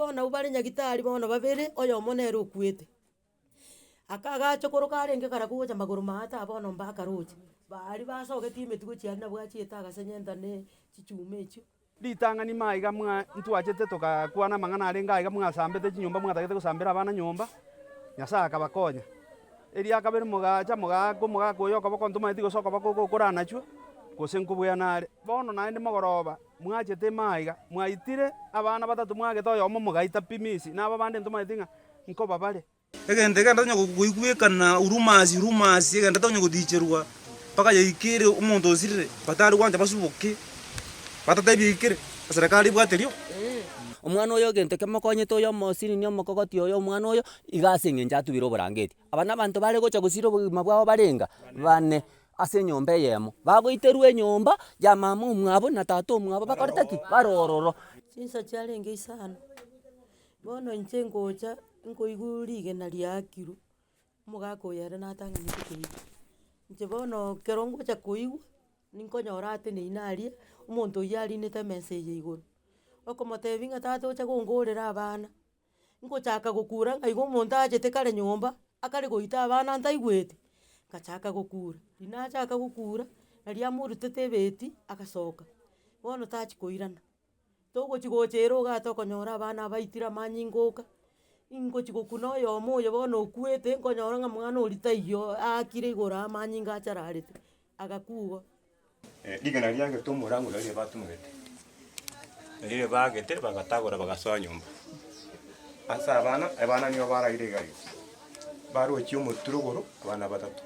bono abwo bare nyagitari bono babere, oyomo nere okwete. Aka agachokoro karenge karakwo gocha magoro maate aa bono mbakaroche, baria basogetie emetugo chiaria nabwo achiete agasenyenta ne chichuma echio. Ritang'ani maiga mwa ntwachete togakwana amang'ana arenge aiga mwasambete chinyomba mwatagete gosambera abana nyomba, Nyasaye akabakonya. Eria kabere mogacha mogaaka omogaka oyo okoboko ntomanyeti gose okoboko oko okoranachwe, gose nkobweana are. Bono naende mogoroba, mwachete maiga, mwaitire abana batato mwagete oyomo mogaita pi misi, na aba bande ntomanyeti ng'a nkoba bare. Egento egento onye goigwekana rumors rumors egento onye goticherwa mpaka yaikire omonto osirire batari gwancha basuboke batatebia yaikire eserekari ebwate rio. Omwana oyo egento kemokonyete oyo omosini omokogoti oyo omwana oyo, iga ase eng'encho atubire oborangeti. Aba na abanto bare gocha gosira obogima bwabo barenga? Bane, ase enyomba eyemo. Bagoiterwa enyomba ya mama omwabo na tata omwabo bakorete ki? Bare ororo. Chinsa chiarenge isano, Bono inche ngocha, nkoigwa rigena riaakirwe, omogaka oyo ere natang'anete koigwa. Inche bono ekero ngocha koigwa, ninkonyora ateneine aria, omonto oyio arinete emesa eye igoro, okomotebia ng'a tata ocha gongorera abana, ngochaka gokura ng'a igo omonto achete kare nyomba, akare goita abana ntaigweti, ngachaka gokura, riria nachaka gokura, naria amorutete ebeti, agasoka, bono tachia koirana. Togochi gocha ere igaa tokonyora abana abaitire amanyinga oka, ingochi gokuna oyomo oyo bono okwete nkonyora ng'a mwana oria taiyo aakire igoro aa amanyinga achararete, agakwa igo. Rigena riagete omorango nario batumegete, riria baagete bagatagora bagasoa nyomba. Ase abana, abana nigo baraire iga iga, barochie omotwe rogoro abana batato,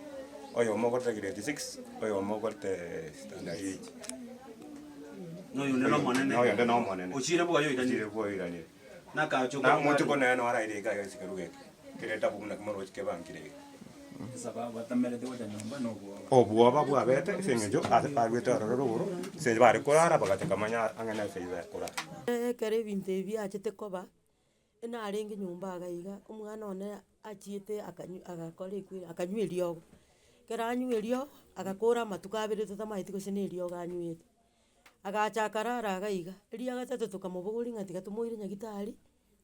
oyomo okorete grade six, oyomo okorete standard eight. Noyonde nomonene. Noyonde nomonene. Ochire bwoye oiranire. Ochire bwoye oiranire. Nakachoka Na omochoko nere noro araire iga iga ase ekerogo eke, kere etabu buna moroche kebankire iga. Obwoba bwabete ase eng'encho ase barwete ororo rogoro, ase eng'encho bare korara bagacha kamanya ang'e na ase aywo bare korara. Ekero ebinto ebi biachete koba, Narenge nyomba iga iga, omwana one achiete akanywa agakora ekweri akanywa eriogo, ekero anywa eriogo, agakora amatuko abere totamanyeti gose na eriogo anywete. Agacha akarara iga iga, erio agatato tokamobogoria ng'a tiga tomoire nyagetari,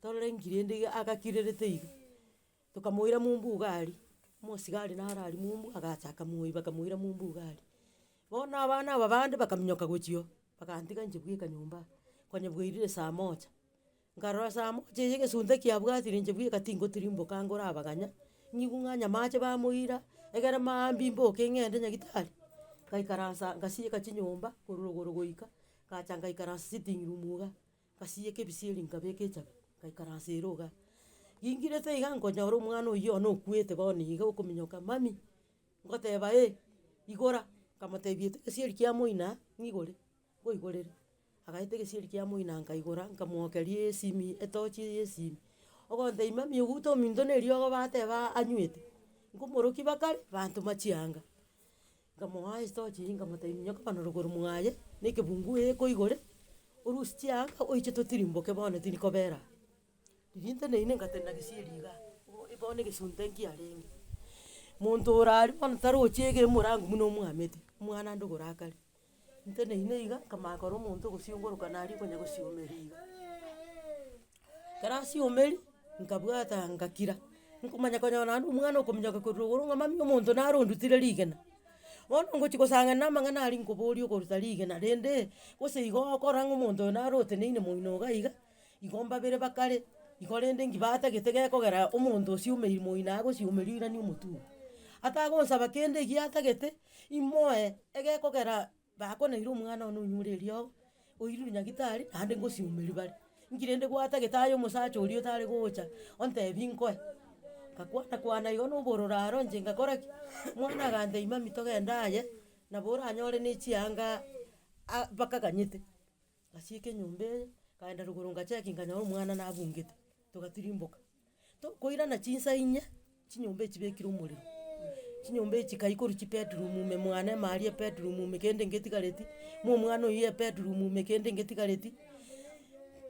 torore nki rende iga agakirerete iga. Tokamoira mumbu iga aria, omosigari naro aria mumbu agacha akamoiba akamoira mumbu iga aria. Bono abana aba bande bakaminyoka gochia oo, bagantiga inche bweka nyomba aa, konya bwairire saa moja. Nkarora saa moja eye egesunte kiabwatire inche bweka tingotirimboka nkorabaganya, ng'igwe ng'a nyamache bamoira, egere maambia mboke ng'ende nyagetari, ngaikaransa ngasieka chinyomba korwa rogoro goika, ngacha ngaikaransa sitting room igaa, ngasieka ebisieri nkabeka echabe, ngaikaransa ero igaa. Gingirete iga nkonyora omwana oywo one okwete bono iga okominyoka mummy, ngoteba eh, igora, nkamotebia eta egesieri kia moino aa, ng'igore. Nkoigorere, agaeta egesieri kia moino nkaigora, nkamwokeria esimi etochi eye esimi, ogontebia mami oguta ominto na eriogo bateba anywete, nkomorokia bakare, bantoma chianga. Nkamoa etochi eywo nkamotebia minyoka bono rogoro mwaye, na ekebunguo ekoigore, orusie chianga oiche totirimboke bono tindi kobera aa. Riria nteneine ngatenena gesieri igaa, bono egesunte nkiarenge, monto ore aria bono tarochi ege emorango buna omwamete, omwana ande ogoro akare. Nteneine iga, nkamanya korora omonto ogosiongoroka naria okonya gosiomeria iga. Ekero asiomeria, nkabwata ngakira, nkomanya konyora naende omwana okominyoka korwa rogoro ng'a mami omonto naro ondutire rigena. Bono ngochi gosang'ana na amang'ana aria nkoboria okoruta rigena rende, gose igo okora ng'a omonto oyo naro oteneine moino iga iga, igo mbabere bakare, igo rende nki batagete gekogera omonto osiomeiri moino agosiomeria oiranie omotwe ogo. Atagonsaba kende egiya atagete, imoe egekogera bakoneire omwana one onyure eriogo, oirwe nyagetari naende ngosiomeria bare. Nki rende gwatagete aye omosacha oria otare gocha ontebie nkoe, ngakwana kwana igo na obororo aro inche ngakora ki, omwana agantebia mami togende aye, nabo oranyore na echianga a bakaganyete. Ngasieka enyomba eye, nkaenda rogoro ngacheki nkanyora omwana nabungete, togatirimboka. Tokoirana chinsa inye, chinyomba echi chibekire omorero, chinyomba echi kai korwa chibedroom ime mwane ime aria ebedroom ime kende ngetigareti, mwa omwana oywo ebedroom ime kende ngetigareti,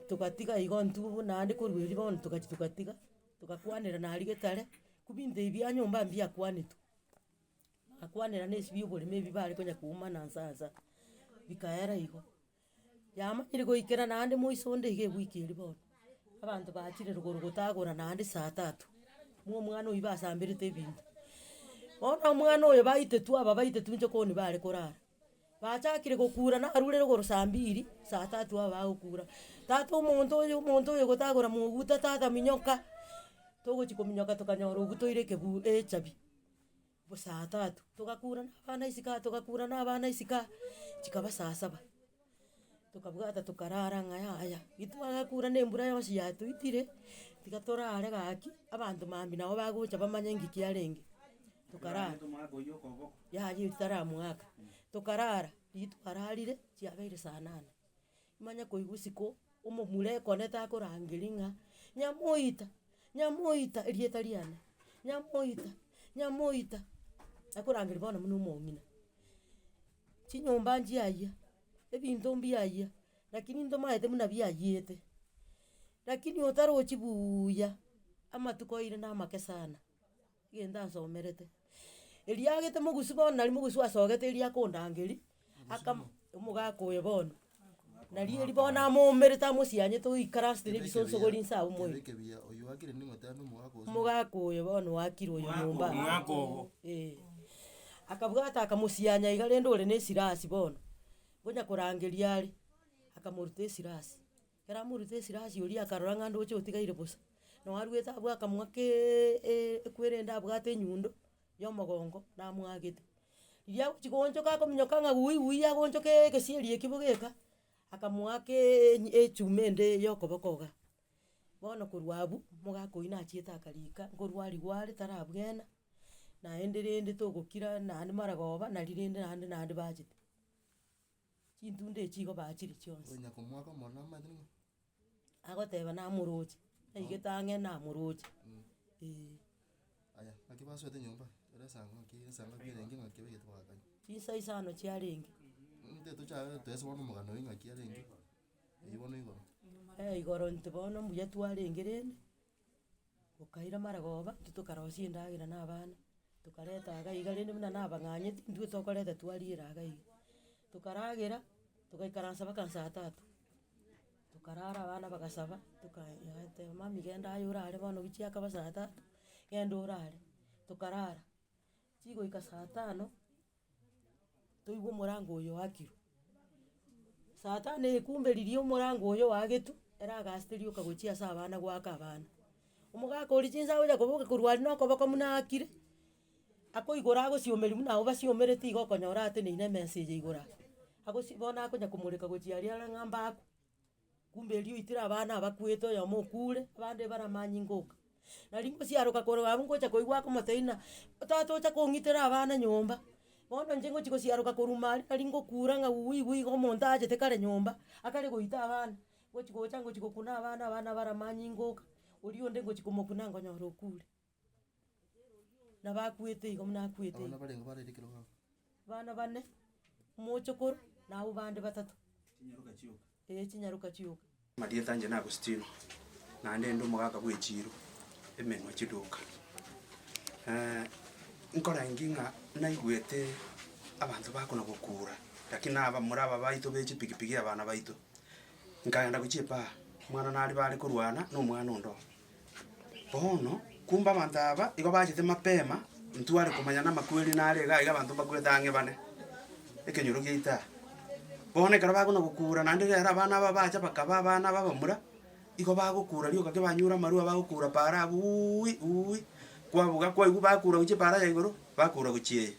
togatiga igo intwe naende korwa erio bono togachia togatiga, togakwanera naria getare, ko binto ebi bia nyomba mbiakwanetwe. Bagakwanera na ase bioboremo ebi bare konya koumana nsa nsa, bikaera igo. Yamanyire goikera naende moiso onde iga ewiki eria bono. Abanto bachire rogoro gotagora naende saa tatu, mwa omwana oywo basamberete ebinto. Bono omwana oyo baitetwe aba baitetwe inche koni bare korara, bachakire gokura narure rogoro saa mbiri, saa tatu aba bagokura, tata omonto oyo omonto oyo gotagora moguta tata minyoka, togochi kominyoka tokanyora obutoire ekebu echabi. Bo saa tatu, togakura na abana isiko aa togakura na abana isiko aa, chikaba saa saba. Tokabwata tokarara ng'a yaya, gitwagakura na embura yonsi yatoitire, tiga torare gaki, abanto mambia nabo bagocha bamanye nki kiarenge, tokarara. Yaya oywo taramoaka, tokarara, riria twararire, chiabeire saa nane, manye koigwa isiko, omomura ekonete akorangeria ng'a nyamoita, nyamoita erieta riane, nyamoita, nyamoita, akorangeria bono buna omong'ina. Chinyomba nchiayia, ebinto mbiayia, lakini ntomaete buna biayiete, lakini otarochi buuya, amatuko aire na amake sana, egento ansomerete. Erio agete mogusu bono nari mogusu asogete erio akondangeria, akam omogaka oyo bono, nari erio bono amoumerete amosianyete oikaransete na ebisonsogori inse abwo moino. Omogaka oyo bono oakire oyo nyomba Omogaka obo. eh. Akabwata akamosianya iga rende ore na esirasi bono, ngonya korangeria are, akamoruta esirasi. Ekero amorute esirasi oria akarora ng'a ndoche otigaire bosa, noo aruete abwo akamoa keeee ekwerende abwate enyundo ya omogongo namwagete. Riria agochi goonchoka akominyoka ng'a wui wui agoonchoka egesieri ekio bogeka, akamoaka enyi echuma ende ya okoboko igaa. Bono korwa abwo, omogaka oywo nachiete akarika, nkorwariwa are tarabwena, naende rende togokira naende marogoba, nari rende naende naende bachete. Chintunda echi igo bachire chionsi. Onya komwaka omorero namanyete ning'o? Agoteba namoroche, naigete ang'e namoroche, eh. Aya, naki basoete nyomba, ere esango ng'aki esango ebiarenge ng'aki abegete bagakanya. Chinsa isano chiarenge. Intwe tochake toese bono omogano oywo ng'aki arenge, eywo bono igoro. Igoro intwe bono mbuya twarenge rende. Bokaira marogoba, intwe tokarosia endagera na abana, tokareta iga iga rende buna nabang'anyeti intwe tokoreta twariera iga iga. Tokaragera, togaikaransa mpaka saa tatu, tokarara abana bagasaba, toka agateba mami genda aye orare bono chiakaba saa tatu, genda orare, tokarara. Chigoika saa tano, toigwe omorango oyo oakirwe, saa tano eye kumbe riria omorango oyo oagetwe, ere agasete rioka gochia ase abana goaka abana. Omogaka oria chinsa agocha koboka korwa aria na okoboko buna aakire, akoigora agosiomeria buna abwo basiomereti igo okonyora ateneine emesa eye igoro aa, agosi bono akonya komoreka gochia aria are ng'a mbakwe. Kumbe erio oitire abana abakwete oyomo okure, abande bare amanyinga oka. Nari ngosiaroka korwa abwo ngocha koigwa akomotebia ng'a tata ocha kong'itera abana nyomba, bono inche ngochi gosiaroka korwa ime aria nari ngokura ng'a wuii wuii igo omonto achete kare nyomba, akare goita abana, ngochi gocha ngochi gokuna abana abana bare amanyinga oka, oria onde ngochi komokuna nkonyora okure. Nabo akwete igo buna akwete Abana igo. barenge barere ekero babo. Abana bane, omochokoro, na abwo bande batato. Ee chinyaroka chioka. Amarieta inche na Agustino, naende inde omogaka bwa echiro, emenwa chiduka. Nkorengi ng'a naigwete abanto bakona gokura, lakini na abamura aba baito be chipikipiki abana baito, nkagenda gochia epaa, omwana nare bare korwana na omwana onde oo. Bono, kumbe abanto aba igo bachete mapema, ntware komanya namakweri nare iga iga abanto mbakwete ang'e bane, ekenyoro giaito aa. Bono ekero bakona gokura naende rero abana aba bacha bakaba abana aba abamura, igo bagokura rioka ki banyure amarwa bagokura paara abwo wuuwi wuuwi, kwabuga kwaigwa bakura gochia epaara ya igoro, bakura gochia eye.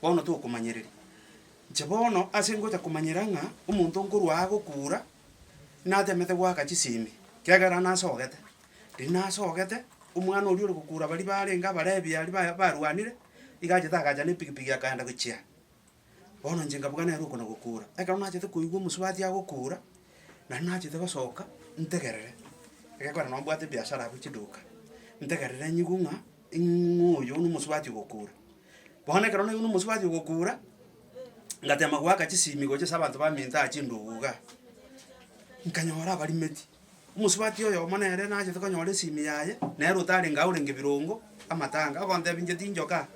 Bono tokomanyereria. Inche bono ase ngocha komanyera ng'a omonto nkorwa agokura. Natemete goaka chisimi, kiagera nasogete, riria nasogete, omwana oria ore gokura baria barenge abarebi aria ba barwanire, iga achete agacha na epikipiki akaenda gochia. Bono inche nkabuga nere okona gokura, ekero nachete koigwa omosubati agokura, naende nachete gosoka ntegerere, egekogera nabo mbwate ebiasara abwo chiduka, ntegerere nyigwe ng'a ing'o oyo na omosubati ogokura. Bono ekero naigwa na omosubati ogokura, ngatema goaka chisimi gocha ase abanto baminto aa chindugu igaa, nkanyora abarimeti, omosubati oyomo nere nachete konyora esimi yaye, nere otarenge aa orenge birongo, amatanga, agontebia inche tinchoka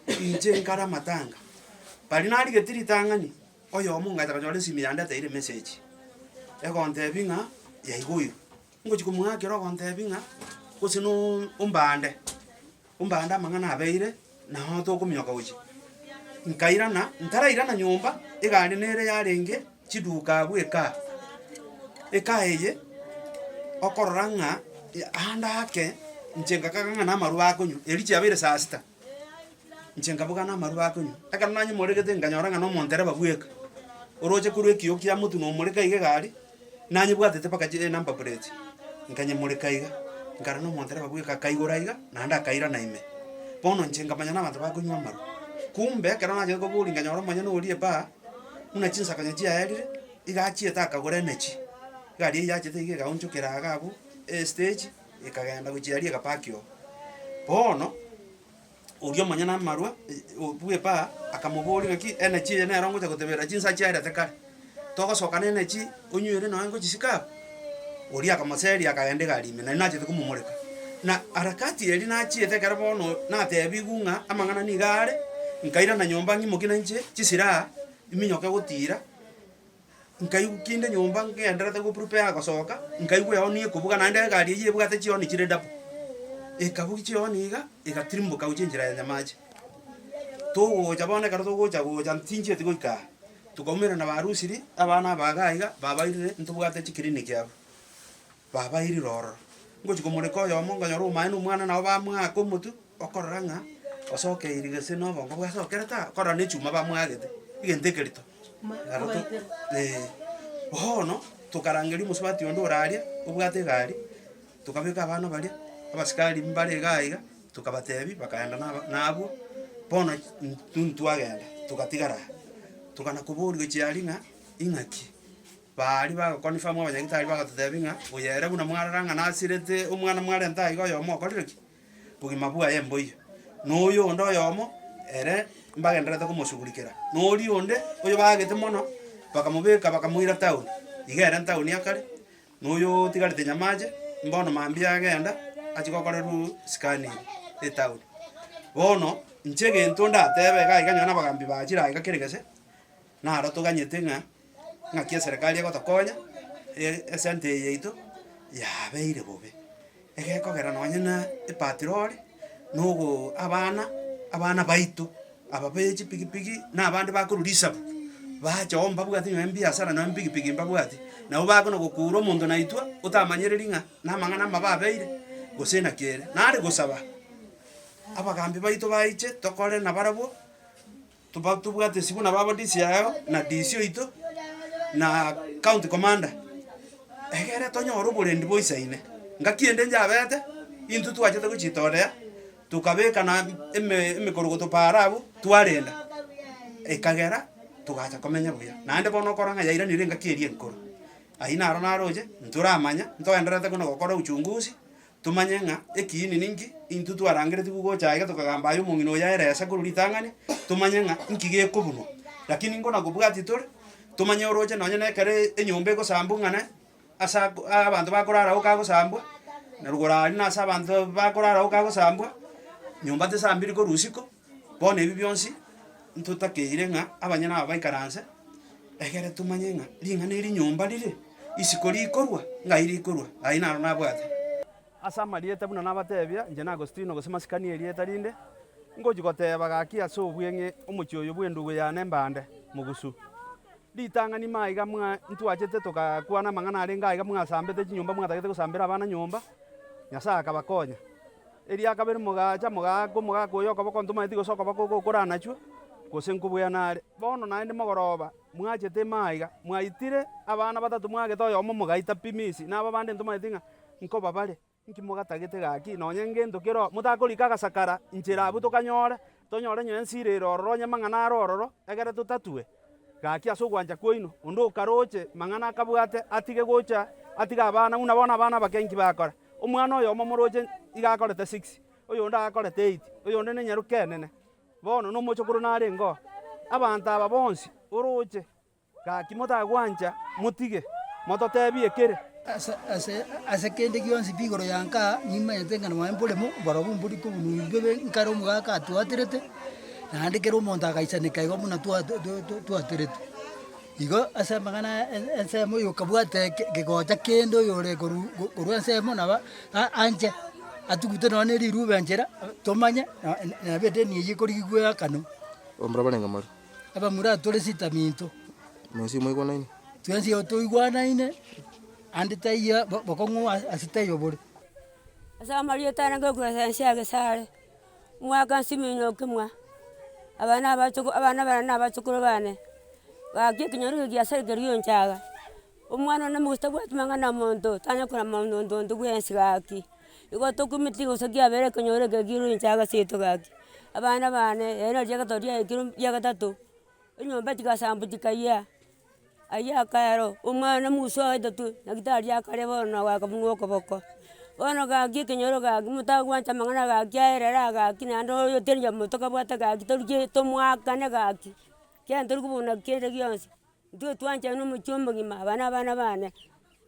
aa, inche nkare amatanga. Baria narigeti ritang'ani, oyomo ngacha konyora esimi yandeteire emessage, egontebia ng'a yaigoirwe. Ngochia komoakera ogontebia ng'a gose nooo ombande, ombande amang'ana abeire, nabo tokominyoka gochia. Nkairana, ntarairana nyomba, egari nere yarenge chiduka abwo ekaa, ekaa eye, okorora ng'a ande ake, inche ngakaga ng'a na amarwa akonywa, erio chiabeire saa sita, inche nkaboga na amarwa akonywa. Ekero nanyemoregete nkanyora ng'a na omontereba bweka, oroche korwa ekioo kia motwe na omoreka iga egari, nanyebwatete mpaka chi enumber plate, nkanyemoreka iga, nkarora na omontereba bweka akaigora iga, naende akairana ime. Bono inche nkamanya na abanto bakonywa amarwa, kumbe ekero nachete koboria nkanyora omonyene oria ebaa, buna chinsakanyo chiaerire, iga achiete akagora energy, egari eywo yachete iga egaonchokera iga abwo, estage, ekagenda gochia aria egapaki oo. Bono, oria omonyene amarwa bwa ebaa, akamoboria ng'aki energy eye nero ngocha goteberera chinsa chiaerete kare, togosoka na energy onywere nonye ngochisika abwo? Oria akamoseria akagenda egari ime, naende nachete komomoreka. Na harakati eria nachiete ekero bono natebiwu ng'a amang'ana nigo are, nkairana nyomba ng'imokie na inche chisilaha, iminyoke gotira, nkaigwa kinde nyomba ngenderete go prepare gosoka, nkaigwa ehoni ekobuga naende egari eywo ebwate chihoni chire double. Ekabugia chihoni iga, egatirimboka gochia enchera ya Nyamache. Togocha bono ekero togocha gocha ntinchieti goika aa, tokaumerana barusiri, abana aba iga iga, babairire ntobwate chiclinic abwo, babairire ororo. Ngochi komoreka oyomo nkonyora omaene na omwana nabo bamoaka omotwe, okorora ng'a osokeiri gose na obongo bwasokerete aa, okorora na echuma bamoagete, egento ekerito. Eh, bono tokarangeria omosubati onde ore aria, obwate egari, tokabeka abana baria, abasikari mbare iga iga, tokabatebia bakaenda naba nabwo, bono intwe ntwagenda togatigara aa. Tokana koboria gochia aria ng'a ing'aki, baria bagoconfirm abanyagitari bagatotebia ng'a oyo ere buna mwarora ng'a nasirete omwana mwarenta iga oyomo okorire ki? Bogima bwaye mboiyo. Na oyo onde oyomo, ere mbagendererete komoshughulikera, na oria onde, oyobaagete mono, bakamobeka bakamoira town, iga ere ntown akare, na oyo otigarete nyamache, mbono mambia agenda, achie gokorerwa scanning etown. Bono, inche egento ndatebe iga iga nonye na abagambi bachire aiga kere gese, naro toganyete ng'a ng'aki eserekari egotokonya, esente eye yaito, yabeire bobe. Egekogera nonye na epatroli, na ogo abana, abana baito, aba be chipigipigi na abande bakorwa risabu, bacha oo mbabwati nonye mbiasara nonye mpigipigi mbabwati, nabo bakona gokura omonto naitwe, otamanyereri ng'a na amang'ana amabe abeire, gose naki ere. Nare gosaba, abagambi baito baiche tokore nabarabwo, toba tobwate esiko nabo aba DCIO na DC oito, na county commander, egere tonyore oborendi boisaine. Ngaki ende njabete, intwe twachete gochitorea, tokabeka na eme emekorogoto paara abwo, twarenda, ekagera togacha komenya buya. Naende bono okora ng'a yairanire engaki eria enkoro. Aywo naro naroche, ntoramanya, ntoenderete buna gokora uchunguzi, Tomanye ng'a ekiini ninki, intwe twarangeretigwe gocha aiga tokagamba aye omong'ina oyo aerese korwa ritang'ani, tomanye ng'a inki gekobunwa. Lakini nkona kobwatia tore, tomanye oroche nonye na ekero enyomba egosambwa ng'a ne ase ako abanto bakorara agwo kagosambwa, na rogoro aria nase abanto bakorara agwo kagosambwa, nyomba tesambiri korwa isiko, bono ebi bionsi, ntotakeire ng'a abanyene aba baikaranse, egere tomanye ng'a ring'ana eri nyomba rire. Isiko rikorwa, ng'ai rikorwa? Ayio naro nabwate. Ase amarieta buna nabatebia, inche na Agostino gose masikani erieta rinde, ngochia goteba gaki ase obweng'e omochie oyo bw'endugu yane mbande, mogusu. Ritang'ani maiga mwa ntwachete togakwana amang'ana arenge aiga mwasambete chinyomba mwatagete gosambera abana nyomba, Nyasae akabakonya. Eria kabere mogacha mogaaka omogaka oyo okoboko ntomaeti gose okoboko oko okoranachwe, gose nkobweana are. Bono naende mogoroba. Mwachete ime aiga, mwaitire abana batato mwagete oyomo mogaita pi misi, na aba bande ntomanyeti ng'a nkoba bare, nki mogatagete gaki nonye ngento kere oo, motakorika agasakara inchera abwo tokanyore, tonyore nonye ensira ere ororo onye mang'ana are ororo, egere totatue. Gaki ase ogwancha kwaino, onde okaroche mang'ana akabwate atige gocha atige abana buna bono abana abake nki bakora. Omwana oyomo moroche iga akorete six, oyonde akorete eight, oyonde ne enyaroka enene. Bono nomochokoro narenge oo, abanto aba bonsi oroche, gaki motagwancha motige, mototebie kere. Ase ase ase kende gionsi pi igoro ya nkaa, nimanyete ng'a nonya mboremo, barobwo mbori kobunwa bobe nkare omogaka atwaterete, naende kera omonto agaisaneka igo buna twa twa twa twateretwe. Igo ase amang'ana aya ensemo oyo okabwate kegocha kende oyore korwa korwa ensemo nabo anche atugute nonye na erirube nchera tomanye nabo edeni eywo ekorigigwa eakanwe. Abamura barenge more? Abamura tore sita minto. Mwensi moigwanaine? Twensi igo toigwanaine, ande taiyo bokong'u ase taiyo bore. Ase amarieta ane ngokwesa ense ya Gesare, omwaka nsiminye okimwa, aba na abachoko abana bane na abachokoro bane, gaki ekenyoro eke giasare keria onchaga, omwana one omogusii tabwati mang'ana na monto, tanya korama monto onde bwensi gaki. Igo tokumeti gose kiabere ekenyoro eke kire onchaga seito gaki, abana bane ere naria egento riaikire ria gatato, enyomba chigasambwa chikayia. Ayio akaera omwana omogusu oetetwe nyagetari akare bono na goaka buna okoboko. Bono gaki ekenyoro gaki motagwancha amang'ana gaki aerere gaki naende oyo otienire omonto kabwate gaki torigie tomoakane gaki, kiagera ntori kobuna kende gionsi, intwe twanchane na omochie omogima aba na abana bane.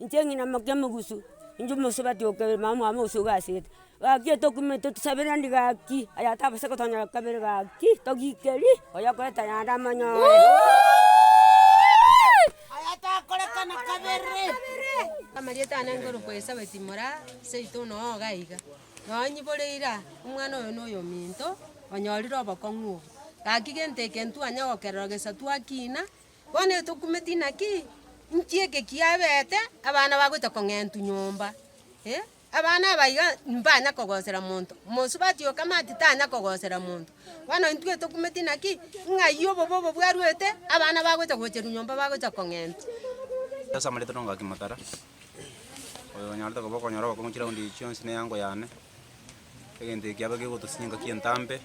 Inche ng'ina moke omogusu, inche omosubati okebe mama omwabo omogusu iga asete, gaki etokumete tosaberani gaki, aya tabasa gotonyora kabere gaki, togikeri, oyo okoreta naende amanyore. Amarieta ane nkorokwa Elizabeth Moraa, seito noo iga iga. Nonye nyiboreire aa, omwana oyo na oyominto, onyorire obokong'u obo. Gaki gento eke ntwanya gokerora gesa twakina. Bono etokumeti naki, inki eke kiabete abana bagocha kong'entwa nyomba eh, abana aba iga mbanya kogosera monto, mosubati oyo kama ati tanya kogosera monto. Bono intwe etokumeti naki, ng'ai obobe obo bwaruete, abana bagocha gocherwa nyomba bagocha kong'entwa. Ase amareta nongaki matara, oyo onyarete koba okonyora obokong'u chiraundi echi chionsi na eango yane, egento eke kiaba kegotosinya engaki entambe,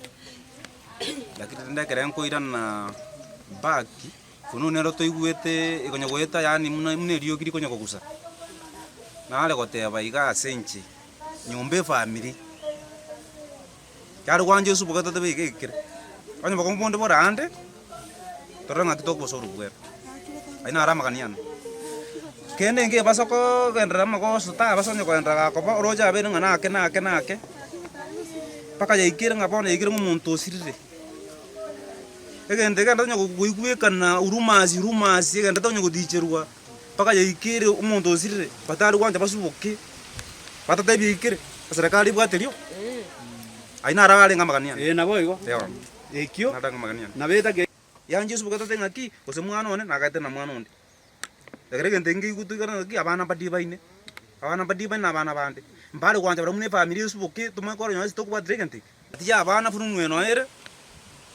lakini rende ekere nkoirana back, fununu nero toigwete ekonya goeta yaani buna buna eriogi rikonya kogusa, nare goteba iga ase inche, nyomba efamiri, yare gwancha esubuke totebe iga ekere, onye bokong'u bonde bore ande, torore ng'aki tokobosa orobwero, ayio naro amagani ane. Kende nkebasa kogenderera amagoso tabasa onye kogenderera gakoba oroche abeire ng'a nake nake nake, mpaka yaikire ng'a bono yaikire ng'a omonto osirire. Egento egento onye koigwekana rumours rumours egenderete onye goticherwa mpaka yaikire omonto osirire batari gwancha basuboke, batatebia yaikire, eserekari ebwate rio, ayio naro arenge amagani ane. Ee naboigo, Eeh ekio naro arenge amagani ane. nabo etake. Yancha esuboke totebe ng'aki, gose mwana one nagaete na mwana onde. Ekero egento eke nkeigwe toigane ng'aki abana mbadibaine, abana mbadibaine na abana bande, mbare gwancha barabwo buna efamiri esuboke tomanye korora nonye tokobwatire egento eke. Gati ya abana buna omweno ere,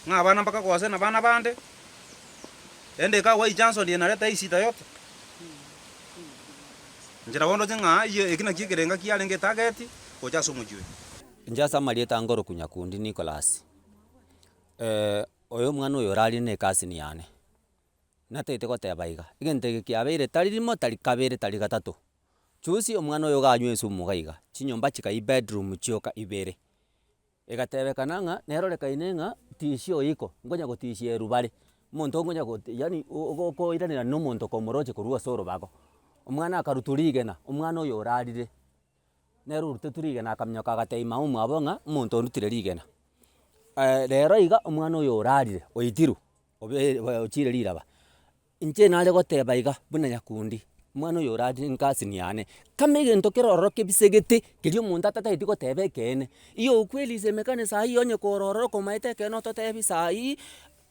ng'a abana mbakagose na abana bande, ende ekagwa echanso ndiye nareta esida yote. Inche nabo ndoche ng'a eyio eki nakio ekerenga kiarenge etarget gocha ase omochie oyo. Inche ase amarieta ngoroku Nyakundi Nicholas, oyo omwana oyo orarire na ecousin yane. Natagete goteba iga, egento eke kiabeire tari rimo, tari kabere, tari gatato. Juzi omwana oyo iga anywa esumu iga iga, chinyomba chikayia bedroom chioka ibere, egatebekana ng'a nerorekaine ng'a tishio iko, nkonya gotishia erubare, omonto nkonya goti yaani ogokoiranerana na omonto komoroche korwa ase orobago. Omwana akarutwa rigena, omwana oyo orarire, nere orutetwe rigena akaminyoka agatebia mama omwabo ng'a omonto orutire rigena. Rero iga omwana oyo orarire, oitirwe. Obe ochire riraba, inche nare goteba iga buna nyakundi, omwana oyo orarire nkasini yane, kama egento kere ororo kebisegete, keria omonto atatageti goteba ekeene, iyo ukweli isemekane saii onye kore ororo komaete ekeene ototebi saii,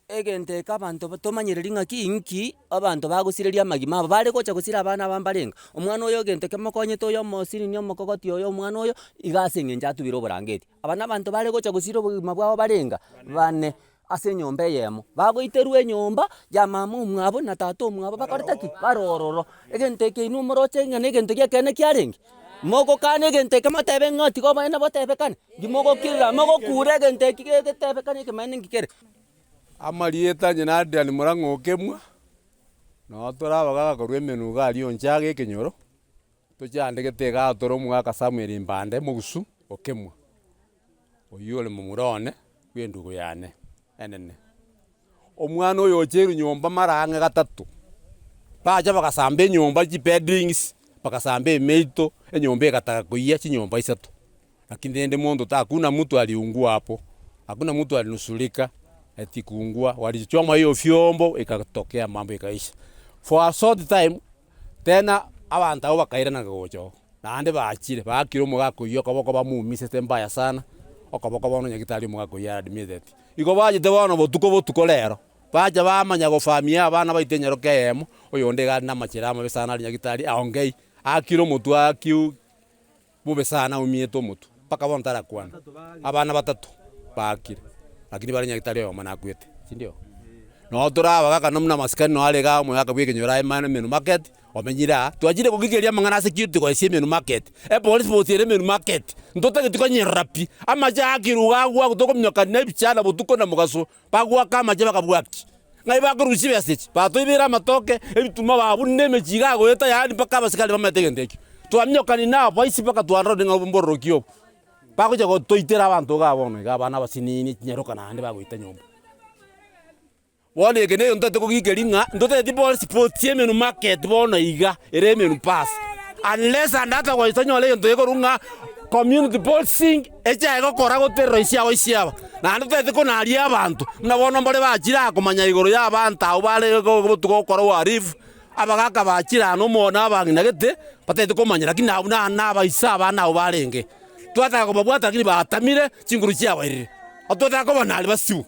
egento eke abanto tomanyereri ng'aki inki, abanto bagosireria amagima abo, bare gocha gosira abana aba mbarenge, omwana oyo egento kemokonyete oyo omosini omokogoti oyo omwana oyo, iga ase eng'encho atubire oborangeti. Aba nabanto bare gocha gosira obogima bwabo barenga? Bane. Ase enyomba eyemo, bagoiterwa enyomba ya mama omwabo na tata omwabo bakorete ki? Bare ororo. Egento eke inwe moroche ng'a negento gi'ekeene kiarenge? Mogokana egento eke motebe ng'a tiga oboene botebekane? Nki mogokirera mogokura egento eki gegetebekane ekemanyererio nki kere? Amarieta onye na Adrian Murang'a Okemwa, noo tore abagaaka korwa emenwa iga aria Onchaga ekenyoro, tochandegete igaa tore omogaka Samuel Mbande mogusu Okemwa. Oyio ore momura one bw'endugu yane enene. Omwana oyo ocheirwe nyomba mara ang'e gatato, bacha bagasamba enyomba chibedrings, bagasamba emeito, enyomba egataka koiyia chinyomba isato. Lakini rende monto ta hakuna mtu aliungua hapo, hakuna mtu alinusurika eti kuungua, walichoma hiyo vyombo ikatokea mambo ikaisha. For a short time, tena abanto abwo bakairana gocha oo, naende bachire baakire omogaka oywo okoboko bamoumisete mbaya sana, okoboko bono nyagetari omogaka oywo admitted. Igo bachete bono botuko botuko rero, bacha bamanya gofamia abana baito enyaroka eyemo, oyonde iga are na amachera amabe sana are nyagetari aongei, aakire omotwe aakiu bobe sana aumiete omotwe, mpaka bono tarakwana. Abana batato baakire, lakini bare nyagetari oyomo nakwete, sindio? Noo tore abagaka buna amasikani noo are igaa omogaka bwa ekenyoro aye mani Emenu market, omenyire aa, twachire kogigeria amang'ana ase security goesia Emenu market, epolice post ere Emenu market, ntotageti konyerora pi, amache aakirwe iga agwo tokominyoka na ebichana botuko na mogaso, Bagoaka amache bakabwakia, ng'ai bakorusia chibesa echi? Batoibeire amatoke, ebituma babunire emechie iga agoeta yaani mpaka abasikari bamaete egento ekio. Twaminyokani na abaisi mpaka twarorire ng'a mbororoki obo. Bagocha gotoitera abanto igaa bono iga abana abasinini chinyaroka naende bagoita nyomba. Bono eke na egento totagete kogikeria ng'a ntotageti polisi post emenu market bono iga ere emenu pass. Unless and otherwise tonyore egento gekorwa ng'a community policing echaye gokora goterroisia abaisia aba. Naende totagete konaria abanto, buna bono mbare bachire aa komanya igoro ya abanto abwo bare botuko gokora uhalifu, abagaka bachire aa na omo na abang'ina gete, batagete komanya lakini abwo na na abaisa abana abwo barenge. Twataka kobabwata lakini batamire, chinguru chiabairire. Twataka kobanaria basiu,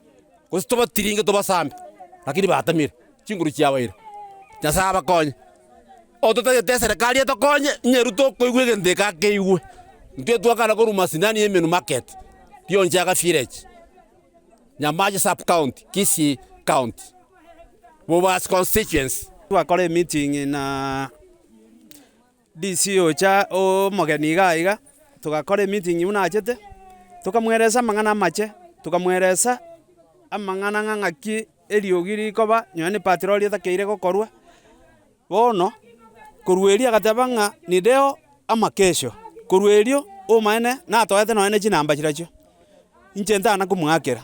gose tobatiringe tobasambe, lakini batamire, chinguru chiabaire. Nyasaye abakonye. Ototagete eserekari etokonye, inye tokoigwa egento eke akeigwe. Intwe twakana korwa masinani y'Emenu Market, Rionchaga Village, Nyamache Sub-County, Kisii County, Bobasi Constituency. Twakora emeeting na DC ocha omogeni iga iga, togakora emeeting buna achete, tokamweresa amang'ana amache, tokamweresa amang'ana ng'a ng'aki eriogi rikoba, nonya ne patrol etakeire gokorwa. Bono, korwa erio agateba ng'a ni leo ama kesho. Korwa erio, omaene natoete nonya ne chinamba chirachio, inche ntana komoakera.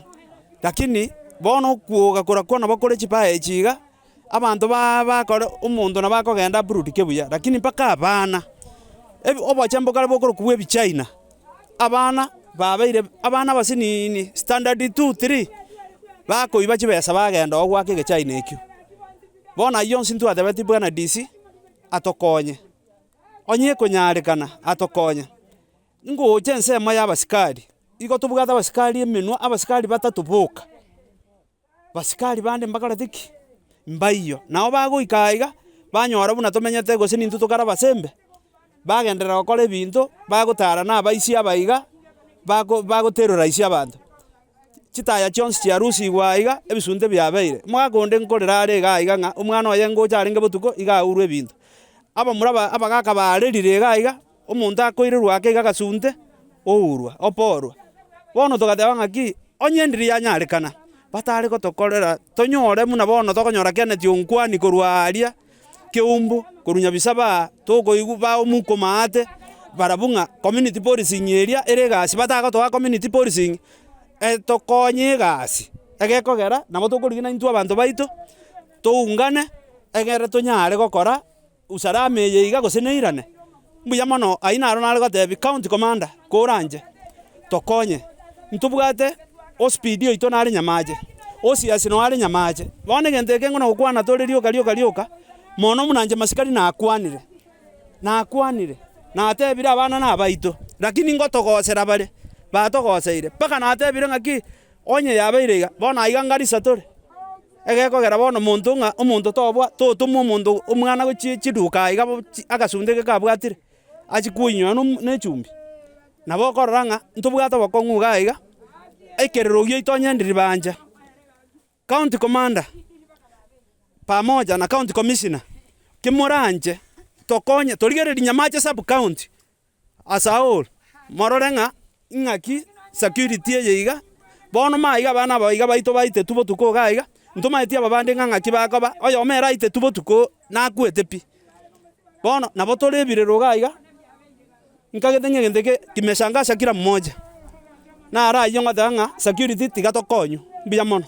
Lakini bono okwoga korakwo nabo kore chibaya echi iga, abanto ba bakore omonto nabo akogenda aburudike buya, lakini mpaka abana, ebi obochie mbokare bokorokwa bwa ebichaina, abana babeire abana abasinini standard two, three, bakoiba chibesa bagenda oo goaka egechaina ekio. Bono ayio onsi ntwatebetie bwana DC, atokonye, onye ekonyarekana atokonye. Ngocha ensemo ya abasikari, igo tobwate abasikari emenwa, abasikari batato boka, basikari bande mbakoreti ki? Mbaiyo. Nabo bagoika aiga, banyora buna tomenyete gose nintwe tokare abasembe, bagenderera gokora ebinto, bagotara na abaisia aba iga, bako bagoterrorise abanto. Chitaya chionsi chiarusigwe aiga, ebisunte biabeire. Omogaka onde nkorera are iga aiga ng'a omwana oye ngocha arenge botuko iga aurwe ebinto. Abamura ba abagaka barerire iga aiga, omonto akoirerwa ake iga agasunte, ourwa, oporwa. Bono togateba ng'aki, onye ndiri yanyarekana, batare gotokorera tonyore buna bono tokonyora Kenneth Onkwani korwa aria. Keumbu korwa Nyabisaba aa tokoigwa baomuka maate barabwo ng'a community policing eria ere egasi batagotoa community policing etokonye egasi egekogera nabo tokorigia naintwe abanto baito toungane egere tonyare gokora usalama eye iga gose neirane. Mbuya mono aywo naro nare gotebi county commander koranche tokonye ntobwate ospidi oito nare Nyamache, osiasi noo are Nyamache. Bono egento eke ng'o nogokwana tore rioka rioka rioka, mono buna inche masikani nakwanire, nakwanire, natebire abana na abaito, lakini ngotogosera bare, batogoseire, mpaka natebire ng'aki, onye yabeire iga, bono aiga ngarisa tore, egekogera bono monto ng'a omonto tobwa totomwa omonto omwana gochia chiduka aiga bo chi agasunte gekabwatire. Achie koinywa na echumbi. Nabo okorora ng'a ntobwate obokong'u iga iga, ekerero giaito onye ndiri bancha, county commander pamoja na county commissioner, kimoranche tokonye torigererie Nyamache sub county as a whole, morore ng'a ing'aki security eye iga, bono maiga abana aba iga baito baitetwe botuko iga iga, ntomaeti aba bande ng'a ng'aki bakoba, oyomo ere aitetwe botuko nakwete pi. Bono nabo tore ebirero iga iga, nkagete ng'a egento eke kimeshangasha kila mmoja, naro ayio ngoteba ng'a security tiga tokonywe, mbuya mono.